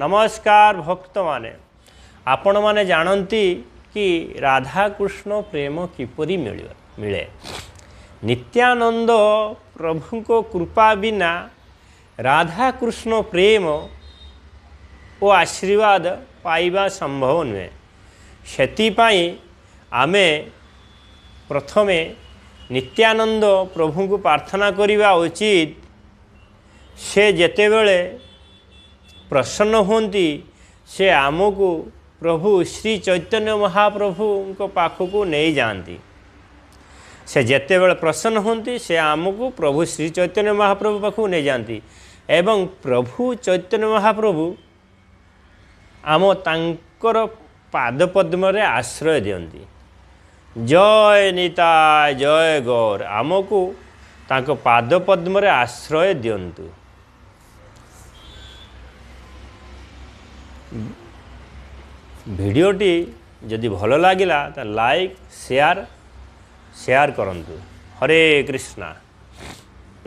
ନମସ୍କାର ଭକ୍ତମାନେ, ଆପଣମାନେ ଜାଣନ୍ତି କି ରାଧାକୃଷ୍ଣ ପ୍ରେମ କିପରି ମିଳିବ ମିଳେ? ନିତ୍ୟାନନ୍ଦ ପ୍ରଭୁଙ୍କ କୃପା ବିନା ରାଧାକୃଷ୍ଣ ପ୍ରେମ ଓ ଆଶୀର୍ବାଦ ପାଇବା ସମ୍ଭବ ନୁହେଁ। ସେଥିପାଇଁ ଆମେ ପ୍ରଥମେ ନିତ୍ୟାନନ୍ଦ ପ୍ରଭୁଙ୍କୁ ପ୍ରାର୍ଥନା କରିବା ଉଚିତ। ସେ ଯେତେବେଳେ ପ୍ରସନ୍ନ ହୁଅନ୍ତି, ସେ ଆମକୁ ପ୍ରଭୁ ଶ୍ରୀ ଚୈତନ୍ୟ ମହାପ୍ରଭୁଙ୍କ ପାଖକୁ ନେଇଯାଆନ୍ତି। ସେ ଯେତେବେଳେ ପ୍ରସନ୍ନ ହୁଅନ୍ତି, ସେ ଆମକୁ ପ୍ରଭୁ ଶ୍ରୀ ଚୈତନ୍ୟ ମହାପ୍ରଭୁ ପାଖକୁ ନେଇଯାଆନ୍ତି ଏବଂ ପ୍ରଭୁ ଚୈତନ୍ୟ ମହାପ୍ରଭୁ ଆମ ତାଙ୍କର ପାଦପଦ୍ମରେ ଆଶ୍ରୟ ଦିଅନ୍ତି। ଜୟ ନିତାୟ, ଜୟ ଗୌର। ଆମକୁ ତାଙ୍କ ପାଦପଦ୍ମରେ ଆଶ୍ରୟ ଦିଅନ୍ତୁ। ଭିଡ଼ିଓଟି ଯଦି ଭଲ ଲାଗିଲା ତ ଲାଇକ୍, ସେୟାର କରନ୍ତୁ। ହରେ କୃଷ୍ଣା।